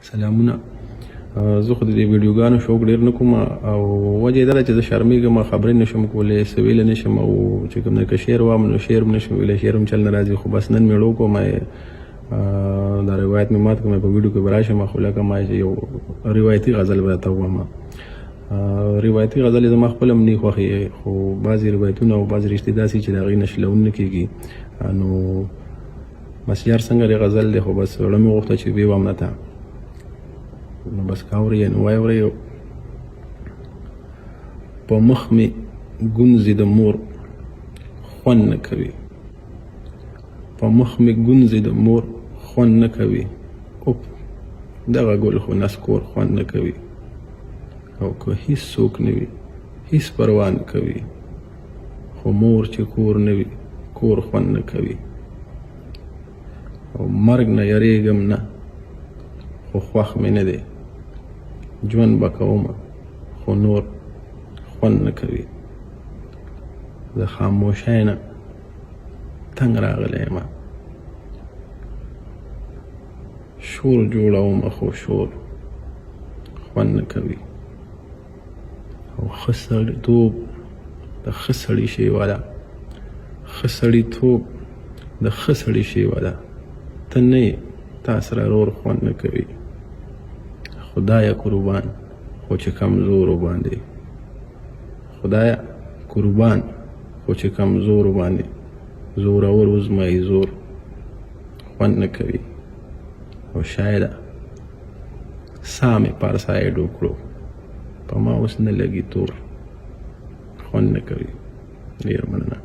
سلامونه. زه خو د دې ویډیوګانو شوق ډېر نه کوم، او وجه یې دا ده چې زه شرمېږم، خبرې نه شم کولی، څه ویلی نه شم، او چې کوم دی که شعر وایم نو شعر هم نه شم ویلی، شعر هم چل نه راځي. خو بس نن مې ړو کوم، دا روایت مې مات کړم، په ویډیو کې به راشم، خو لکه ما چې یو روایتي غزل به درته ووایم. روایتي غزلې زما خپل هم نه خوښې، خو بعضې روایتونه او بعضې رشتې داسې چې د هغې نه شلون نه کېږي. نو بس یار څنګه دی غزل دی، خو بس زړه مې غوښته چې ویې وایم درته. نو بس که اورې نو وایې. په مخ مې ګونځې د مور خوند نه کوي، په مخ مې ګونځې د مور خوند نه کوي، اوپ دغه ګل خو نسکور خوند نه کوي، او که هیڅ څوک نه وي هیڅ پروا نه کوي، خو مور چې کور نه وي کور خوند نه کوي، او مرګ نه یریږم نه خو خوښ مې نه دی، ژوند به کوم خو نور خوند نه کوي، د خاموشۍ نه تنګ راغلی یم، شور جوړوم خو شور خوند نه کوي، او ښه سړیتوب د ښه سړي شیوه ده، ښه سړیتوب د ښه سړي شیوه ده، ته نه یې تا سره رور خوند نه کوي، خدایه قربان خو چې کمزورو باندې، خدایه قربان خو چې کمزورو باندې زورور وزمایي زور خوند نه کوي، او شاید سا مې پارسایډ وکړو په ما اوس نه لګي تور خوند نه کوي. ډېره مننه.